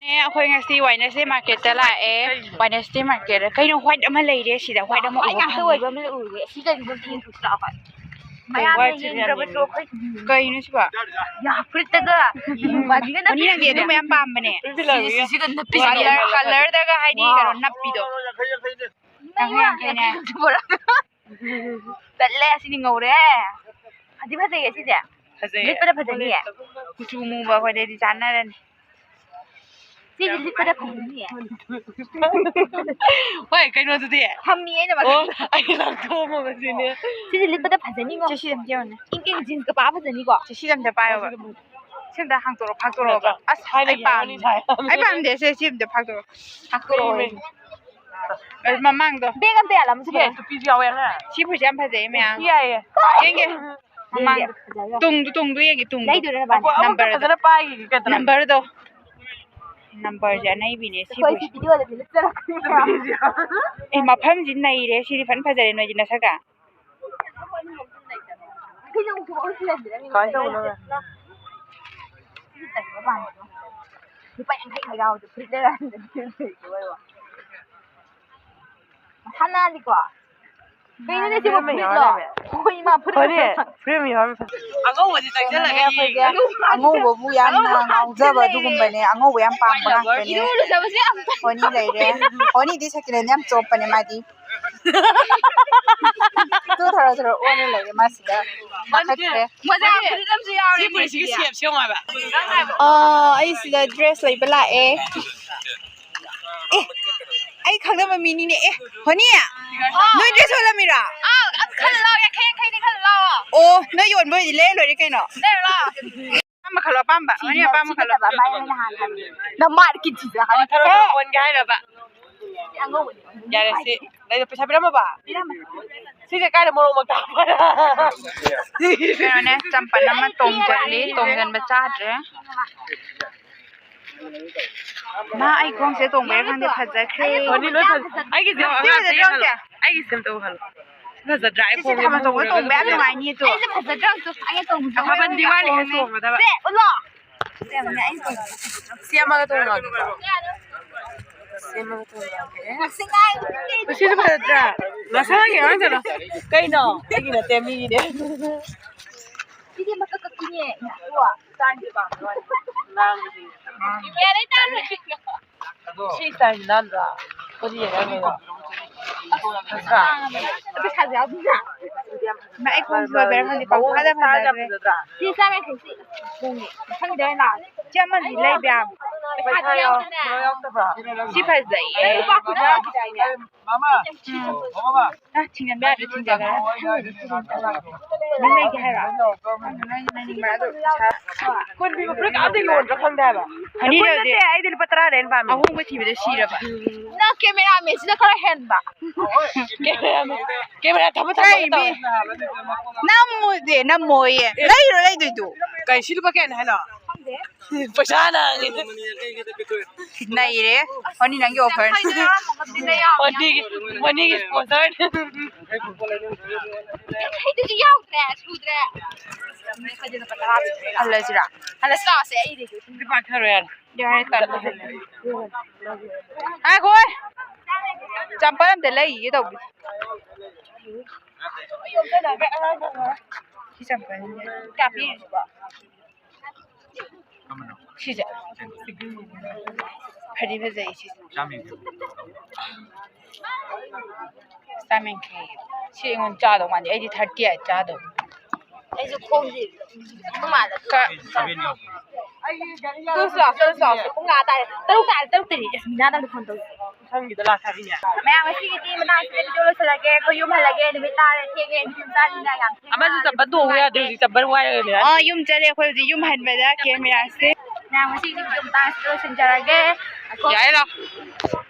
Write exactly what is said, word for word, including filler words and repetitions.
ꯑꯦ, ꯑꯩꯈꯣꯏ ꯉꯁꯤ ꯋꯥꯏꯅꯁꯗꯦ ꯃꯥꯔꯀꯦꯠꯇ ꯂꯥꯛꯑꯦ꯫ ꯋꯥꯏꯅꯁꯗꯦ ꯃꯥꯔꯀꯦꯠꯇ ꯀꯩꯅꯣ ꯋꯥꯏꯠ ꯑꯃ ꯂꯩꯔꯦ ꯁꯤꯗ, ꯋꯥꯏꯠ ꯑꯃ ꯎꯕ ꯉꯥꯛꯇ ꯐꯪꯉꯦ꯫ ꯑꯣꯏꯕ ꯑꯃ ꯎꯔꯦ꯫ ꯁꯤ ꯀꯔꯤꯅꯣ ꯊꯦꯡ ꯊꯨꯛꯇ ꯑꯩꯈꯣꯏ ꯃꯌꯥꯝꯅ ꯋꯥꯏꯠꯁꯤꯅ ꯌꯥꯝ ꯌꯦꯡꯅꯤꯡꯉꯦ꯫ ꯀꯩꯅꯣ ꯁꯤꯕꯣ? ꯌꯥ, ꯐꯨꯔꯤꯠꯇꯒ ꯃꯅꯤ ꯅꯪꯗꯤ ꯑꯗꯨ ꯃꯌꯥꯝ ꯄꯥꯝꯕꯅꯦ꯫ ꯁꯤꯒ ꯅꯞꯄꯤꯁꯦ ꯀꯂꯔ, ꯀꯂꯔꯗꯒ ꯍꯥꯏꯗꯤ ꯋꯥ꯫ ꯀꯩꯅꯣ ꯅꯞꯄꯤꯗꯣ꯫ ꯌꯥꯡꯈꯩ ꯌꯥꯡꯈꯩꯅꯦ꯫ ꯇꯜꯂꯦ, ꯑꯁꯤꯗꯤ ꯉꯧꯔꯦ꯫ ꯐꯗꯤ ꯐꯖꯩꯌꯦ ꯁꯤꯁꯦ꯫ ꯐꯖꯩꯌꯦ꯫ ꯂꯤꯠꯄꯗ ꯐꯖꯅꯤꯌꯦ꯫ ꯀꯨꯆꯨ ꯃꯨꯕ ꯑꯩꯈꯣꯏꯗꯗꯤ ꯆꯥꯟꯅꯔꯅꯤ꯫ ꯁꯤꯁꯦ ꯂꯤꯠꯄꯗ ꯐꯖꯅꯤꯌꯦ꯫ ꯍꯣꯏ, ꯀꯩꯅꯣꯗꯨꯗꯤ? ꯊꯝꯃꯤ ꯑꯩꯅ ꯑꯣ, ꯃꯊꯛꯇ꯫ ꯑꯩ ꯂꯪꯊꯣꯛꯑꯝꯃꯕ ꯁꯤꯅꯦ꯫ ꯁꯤꯁꯦ ꯂꯤꯠꯄꯗ ꯐꯖꯅꯤꯉꯣ꯫ ꯆꯦ ꯁꯤ ꯑꯝꯇ ꯌꯦꯡꯉꯨꯅꯦ꯫ ꯏꯪ ꯏꯪ ꯖꯤꯟꯁꯀ ꯄꯥ ꯐꯖꯅꯤꯀꯣ꯫ ꯆꯦ ꯁꯤ ꯑꯝꯇ ꯄꯥꯏꯌꯣꯕ꯫ ꯁꯤ ꯑꯝꯇ ꯍꯥꯡꯇꯣꯔꯛꯑꯣ, ꯐꯥꯛꯇꯣꯔꯛꯑꯣꯕ꯫ ꯑꯁ, ꯑꯩ ꯊꯥꯏꯅꯒꯤ ꯄꯥꯝꯗꯦ꯫ ꯑꯃꯅꯤ ꯁꯥꯏ꯫ ꯑꯩ ꯄꯥꯝꯗꯦ, ꯁꯦ ꯁꯤ ꯑꯝꯇ ꯐꯥꯛꯇꯣꯔꯛꯑꯣ꯫ ꯐꯥꯛꯇꯣꯔꯛꯑꯣ꯫ ꯃꯃꯥꯡꯗꯣ꯫ ꯕꯦꯒ ꯑꯝꯇ ꯌꯥꯜꯂꯝꯃꯨꯁꯦ ꯁꯤ ꯀꯩꯅꯣ꯫ ꯇꯨꯄꯤꯁꯨ ꯌꯥꯎꯋꯦ ꯑꯉꯥꯡ꯫ ꯁꯤ ꯐꯨꯔꯤꯠꯁꯦ ꯌꯥꯝ ꯐꯖꯩꯌꯦ ꯃꯌꯥꯝ꯫ ꯁꯤ ꯌꯥꯏꯌꯦ꯫ ꯌꯦꯡꯒꯦ꯫ ꯃꯃꯥꯡꯗꯣ꯫ ꯌꯦꯡꯒꯦ꯫ ꯇꯨꯡꯗꯣ, ꯇꯨꯡꯗꯣ ꯌꯦꯡꯒꯦ, ꯇꯨꯡꯗꯣ꯫ ꯂꯩꯗꯣꯏꯔꯣ ꯅꯕꯥꯅꯤ? ꯑꯩꯈꯣꯏ ꯑꯃꯨꯛꯇ ꯅꯝꯕꯔꯗꯣ꯫ ꯐꯖꯅ ꯄꯥꯏꯈꯤꯒꯦ ꯀꯩꯗꯧꯔꯒꯦ? ꯅꯝꯕꯔꯗꯣ꯫ ꯅꯝꯕꯔꯁꯦ ꯑꯅꯩꯕꯤꯅꯦ ꯁꯤ ꯑꯩꯈꯣꯏ ꯐꯨꯔꯤꯠꯁꯦ꯫ ꯁꯤ ꯚꯤꯗꯤꯑꯣꯗꯗꯤ ꯂꯤꯠꯆꯔꯛꯀꯅꯤꯀꯣ꯫ ꯑꯦ, ꯃꯐꯝꯁꯤ ꯅꯩꯔꯦ꯫ ꯁꯤꯗꯤ ꯐꯖꯅ ꯐꯖꯔꯦ ꯅꯣꯏꯗꯤ ꯅꯁꯛꯀ꯫ ꯀꯃꯥꯏꯅ ꯇꯧꯕꯅꯣ? ꯂꯨꯄꯥ ꯌꯥꯡꯈꯩ ꯈꯛ ꯌꯥꯎꯕꯗꯣ ꯐꯨꯔꯤꯠ ꯂꯩꯔꯛꯑꯅꯤ꯫ ꯃꯁꯥꯟꯅꯅꯤꯀꯣ꯫ ꯀꯩꯅꯣꯅꯦ ꯁꯤꯕꯨ ꯐꯨꯔꯤꯠ ꯐꯨꯔꯤꯠꯂꯣ? ꯌꯥꯎꯔꯝꯃꯦ꯫ ꯍꯣꯏ, ꯏꯃꯥ, ꯐꯨꯔꯤꯠ ꯍꯣꯏꯅꯦ, ꯐꯨꯔꯤꯠ ꯑꯃ ꯌꯥꯎꯔꯝꯃꯦ꯫ ꯑꯉꯧꯕꯁꯦ ꯆꯪꯁꯤꯜꯂꯒ ꯑꯩꯈꯣꯏꯁꯦ ꯌꯦꯡꯉꯦ꯫ ꯑꯉꯧꯕꯕꯨ ꯌꯥꯝꯅ ꯑꯉꯧꯕ ꯉꯥꯎꯖꯕ ꯐꯖꯩꯌꯦ꯫ ꯑꯗꯨꯒꯨꯝꯕꯅꯦ꯫ ꯑꯉꯧꯕ ꯌꯥꯝ ꯄꯥꯝꯕ ꯉꯥꯛꯇꯅꯦ꯫ ꯏꯔꯨ ꯂꯨꯖꯕꯁꯦ ꯌꯥꯝ ꯍꯣꯅꯤ ꯂꯩꯔꯦ꯫ ꯍꯣꯅꯤꯗꯤ ꯁꯦꯀꯦꯟ ꯍꯦꯟ ꯌꯥꯝ ꯆꯣꯞꯄꯅꯦ ꯃꯥꯗꯤ꯫ ꯇꯨ ꯊꯔꯣ ꯊꯔꯣ ꯑꯣꯟꯅ ꯂꯩꯔꯦ ꯃꯥ ꯁꯤꯗ꯫ ꯀꯥꯈꯠꯈ꯭ꯔꯦ꯫ ꯃꯣꯖꯥ ꯐꯨꯔꯤꯠ ꯑꯃꯁꯨ ꯌꯥꯎꯔꯦ ꯁꯤ ꯐꯨꯔꯤꯠꯁꯤꯒꯤ ꯁꯤꯒꯤꯗꯤ꯫ ꯁꯦꯞꯁꯦ ꯌꯦꯡꯉꯣ ꯍꯥꯏꯕ꯫ ꯑꯥ, ꯑꯩ ꯁꯤꯗ ꯗ꯭ꯔꯦꯁ ꯂꯩꯕ ꯂꯥꯛꯑꯦ꯫ ꯑꯦ, ꯑꯩ ꯈꯪꯅꯕ ꯃꯤꯅꯤꯅꯦ꯫ ꯑꯦ, ꯍꯣꯅꯤ, ꯅꯣꯏ ꯗ꯭ꯔꯦꯁ ꯌꯣꯜꯂꯝꯃꯤꯔꯣ? ꯑꯥꯎ, ꯑꯝ ꯈꯜꯂꯣ, ꯌꯥꯡꯈꯩ ꯌꯥꯡꯈꯩꯅꯤ ꯈꯜꯂꯣ꯫ ꯑꯣ, ꯅꯣꯏ ꯌꯣꯟꯕ ꯑꯣꯏꯗꯤ ꯂꯩꯔ ꯂꯣꯏꯔꯦ ꯀꯩꯅꯣ꯫ ꯂꯩꯔꯨ ꯂꯥꯎ꯫ ꯑꯄꯥꯝꯕ ꯈꯜꯂꯣ, ꯑꯄꯥꯝꯕ꯫ ꯁꯤ ꯍꯣꯅꯤ, ꯑꯄꯥꯝꯕ ꯁꯤ ꯈꯜꯂꯣ꯫ ꯅꯠꯇꯕ ꯑꯃ ꯑꯩꯅ ꯅꯍꯥꯟ ꯍꯥꯏꯕꯗꯣ꯫ ꯅꯃꯥꯠꯀꯤ ꯊꯤꯖ ꯍꯥꯏ꯫ ꯊꯔꯣ ꯊꯔꯣ ꯑꯣꯟꯒꯦ ꯍꯥꯏꯔꯕ? ꯁꯤ ꯑꯉꯧꯕꯅꯤ꯫ ꯌꯥꯔꯦ, ꯁꯤ ꯂꯩꯗ ꯄꯩꯁꯥ ꯄꯤꯔꯝꯃꯕ? ꯄꯤꯔꯝꯃꯦ꯫ ꯁꯤꯁꯦ ꯀꯥꯏꯗ ꯃꯣꯔꯣꯛ ꯃꯛꯇ ꯍꯥꯞꯄ? ꯀꯩꯅꯣꯅꯦ, ꯆꯝꯄꯜ ꯑꯃ ꯇꯣꯡꯖꯜꯂꯤ, ꯇꯣꯡꯖꯟꯕ ꯆꯥꯗ꯭ꯔꯦ꯫ ꯃꯥ ꯑꯩ ꯈꯣꯡꯁꯦ ꯇꯣꯡꯕꯩꯔꯥ ꯈꯪꯗꯦ, ꯐꯖꯈ꯭ꯔꯦ꯫ ꯍꯣꯅꯤ ꯂꯣꯏ ꯐꯖ-, ꯑꯩꯒꯤꯁꯦ ꯁꯤ ꯑꯉꯥꯡ ꯐꯖꯗ꯭ꯔꯣ ꯌꯦꯡꯍꯜꯂꯣ꯫ ꯁꯦ? ꯑꯩꯒꯤꯁꯦ ꯑꯝꯇ ꯎꯍꯜꯂꯣ꯫ ꯐꯖꯗ꯭ꯔꯥ? ꯑꯩ ꯁꯤꯁꯦ ꯈꯣꯡꯁꯦ ꯊꯥꯕꯜ ꯆꯣꯡꯕ ꯃꯨꯔꯒ ꯇꯣꯡꯕ ꯌꯥꯝ ꯂꯣꯏꯔꯦ꯫ ꯅꯨꯡꯉꯥꯏꯅꯤꯌꯦ ꯑꯗꯣ꯫ ꯑꯩꯁꯦ ꯐꯖꯗ꯭ꯔꯥ ꯑꯝꯇ? ꯑꯩꯅ ꯇꯣꯡꯕꯁꯦ ꯑꯊꯥꯕꯜ ꯗꯤꯋꯥꯂꯤꯗ ꯈꯣꯡꯁꯦ꯫ ꯇꯣꯡꯒꯗꯕ꯫ ꯁꯦ, ꯎꯠꯂꯣ꯫ ꯁꯦꯝꯃꯒ ꯇꯣꯡꯉꯒꯦ꯫ ꯁꯦꯝꯃꯒ ꯇꯣꯡꯉꯒꯦ꯫ ꯁꯤꯁꯨ ꯐꯖꯗ꯭ꯔꯥ? ꯃꯁꯥꯒꯤ ꯑꯉꯥꯡ ꯆꯠꯂꯣ꯫ ꯀꯩꯅꯣ? ꯑꯩꯒꯤ ꯅꯠꯇꯦ, ꯃꯤꯒꯤꯅꯦ꯫ ꯁꯤꯗꯤ ꯃꯀꯛ ꯀꯛꯄꯤꯅꯦ꯫ ꯁꯤ ꯁꯥꯏꯁ ꯅꯥꯟꯗ꯭ꯔꯥ? ꯀꯔꯤ ꯌꯦꯡꯉꯝꯃꯤꯅꯣ? ꯅꯠꯇ꯭ꯔꯥ? ꯄꯩꯁꯥꯁꯨ ꯌꯥꯎꯗꯅ꯫ ꯃꯥ ꯑꯩ ꯈꯣꯡ ꯁꯣꯏꯕꯩꯔꯥ ꯈꯪꯗꯦ, ꯄꯪꯐꯥꯗ ꯐꯖꯗ꯭ꯔꯦ꯫ ꯁꯤ ꯆꯥꯝ ꯌꯥꯡꯈꯩ ꯁꯤ ꯍꯣꯡꯉꯦ꯫ ꯃꯊꯪꯗ ꯑꯣꯏꯅ ꯂꯥꯛꯑꯒꯦ꯫ ꯁꯤ ꯑꯃꯗꯤ ꯂꯩꯕ ꯌꯥꯕ꯫ ꯄꯩꯁꯥꯗꯤ ꯌꯥꯎꯗꯅ꯫ ꯁꯤ ꯐꯖꯩꯌꯦ꯫ ꯂꯨꯄꯥ ꯀꯨꯟꯊ꯭ꯔꯥ ꯈꯤꯇꯪꯅꯦ꯫ ꯎꯝ꯫ ꯑ, ꯊꯤꯡꯖꯤꯟꯕ ꯌꯥꯗ꯭ꯔꯦ, ꯊꯤꯡꯖꯤꯜꯂꯒ꯫ ꯅꯪ ꯂꯩꯒꯦ ꯍꯥꯏꯔꯣ? ꯅꯪ ꯂꯩꯅꯤꯡꯕ꯭ꯔꯥ? ꯑꯗꯨ ꯄꯩꯁꯥ ꯀꯨꯟ ꯄꯤꯕ ꯐꯨꯔꯤꯠ ꯑꯝꯇ ꯌꯣꯟꯗ꯭ꯔꯥ ꯈꯪꯗꯦ ꯍꯥꯏꯕ꯫ ꯐꯅꯤꯗ ꯀꯨꯟ ꯅꯠꯇꯦ, ꯍꯧꯖꯤꯛ ꯑꯩꯗꯤ ꯂꯨꯄꯥ ꯇꯔꯥꯗ ꯑꯩꯅ ꯄꯥꯝꯃꯤ꯫ ꯑꯍꯣꯡꯕ ꯊꯤꯕꯗ ꯁꯤꯔꯕ꯫ ꯅꯪ ꯀꯦꯃꯦꯔꯥꯃꯦꯟꯁꯤꯅ ꯈꯔ ꯍꯦꯟꯕ꯫ ꯀꯦꯃꯦꯔꯥꯃꯦꯟ, ꯀꯦꯃꯦꯔꯥ ꯊꯝꯃ ꯊꯝꯃꯒ ꯀꯩ ꯃꯤ? ꯇꯧꯋꯦ꯫ ꯅꯝꯃꯨꯗꯦ, ꯅꯝꯃꯣꯏꯌꯦ꯫ ꯂꯩꯔꯣ ꯂꯩꯗꯣꯏꯗꯨ꯫ ꯀꯩ, ꯁꯤ ꯂꯨꯄꯥ ꯀꯌꯥꯅꯤ ꯍꯥꯏꯅꯣ? ꯈꯪꯗꯦ꯫ ꯄꯩꯁꯥ ꯍꯥꯟꯅ ꯍꯪꯉꯦ꯫ ꯅꯩꯔꯦ꯫ ꯍꯣꯅꯤ, ꯅꯪꯒꯤ offer꯫ ꯍꯣꯅꯤꯒꯤ, ꯍꯣꯅꯤꯒꯤ sponsor꯫ ꯌꯥꯡꯈꯩꯗꯨꯗꯤ ꯌꯥꯎꯗ꯭ꯔꯦ, ꯁꯨꯗ꯭ꯔꯦ꯫ ꯍꯜꯂꯁꯤꯔꯥ? ꯍꯜꯂꯁꯤ ꯂꯥꯛꯑꯣꯁꯦ, ꯑꯩꯗꯤ꯫ ꯁꯤꯗꯤ ꯄꯥꯊꯔꯣ ꯌꯥꯔꯦ꯫ ꯌꯥꯔꯦ, ꯇꯜꯂꯦ꯫ ꯉꯥꯏꯈꯣ꯫ ꯆꯝꯄꯜ ꯑꯝꯇ ꯂꯩꯒꯦ ꯇꯧꯕꯅꯤ꯫ ꯁꯤ ꯆꯝꯄꯜꯁꯦ꯫ ꯀꯌꯥ ꯄꯤꯔꯤꯁꯤꯕꯣ? ꯁꯤꯁꯦ꯫ ꯐꯗꯤ ꯐꯖꯩ ꯁꯤꯁꯦ꯫ ꯆꯥꯝ ꯌꯥꯡꯈꯩ꯫ ꯁꯤ ꯑꯩꯉꯣꯟꯗ ꯆꯥꯗꯧ ꯃꯥꯟꯗꯦ꯫ ꯑꯩꯗꯤ thirty eight ꯆꯥꯗꯧ꯫ ꯑꯩꯁꯨ ꯈꯣꯡꯁꯦ꯫ ꯀ-, ꯇꯨ ꯁꯤ ꯂꯥꯎ, ꯆꯠꯂꯨ ꯁꯤ ꯂꯥꯎ꯫ ꯄꯨꯡ ꯀꯌꯥ ꯇꯥꯔꯦ? ꯇꯔꯨꯛ ꯇꯥꯔꯦ, ꯇꯔꯨꯛ ꯇꯔꯦꯠ꯫ ꯑꯁ, ꯃꯤꯅꯥꯗ ꯑꯝꯇ phone ꯇꯧꯁꯤ꯫ ꯃꯊꯪꯒꯤꯗ ꯂꯥꯛꯀꯅꯤꯅꯦ꯫ ꯃꯌꯥꯝ, ꯉꯁꯤꯒꯤꯗꯤ ꯃꯇꯥꯡꯁꯤꯗ video ꯂꯣꯏꯁꯤꯜꯂꯒꯦ꯫ ꯑꯩꯈꯣꯏ ꯌꯨꯝ ꯍꯜꯂꯒꯦ, ꯅꯨꯃꯤꯠ ꯇꯥꯔꯦ, ꯊꯦꯡꯉꯦ, ꯑꯩꯗꯤ ꯌꯨꯝ ꯆꯥꯅꯤꯡꯉꯥꯏ ꯌꯥꯝ ꯊꯦꯡꯉꯦ꯫ ꯑꯃꯁꯨ ꯆꯠꯄ ꯇꯣꯡꯉꯨ ꯌꯥꯗꯦ, ꯍꯧꯖꯤꯛ ꯆꯠꯄ ꯋꯥꯏꯔꯒꯅꯦ꯫ ꯑꯥ, ꯌꯨꯝ ꯆꯠꯂꯦ ꯑꯩꯈꯣꯏ ꯍꯧꯖꯤꯛ꯫ ꯌꯨꯝ ꯍꯟꯕꯗ cameraꯁꯦ꯫ ꯃꯌꯥꯝ, ꯉꯁꯤꯒꯤ video ꯃꯇꯥꯡꯁꯤꯗ ꯂꯣꯏꯁꯤꯟꯖꯔꯒꯦ꯫ ꯌꯥꯔꯦ, ꯂꯥꯛꯑꯣ꯫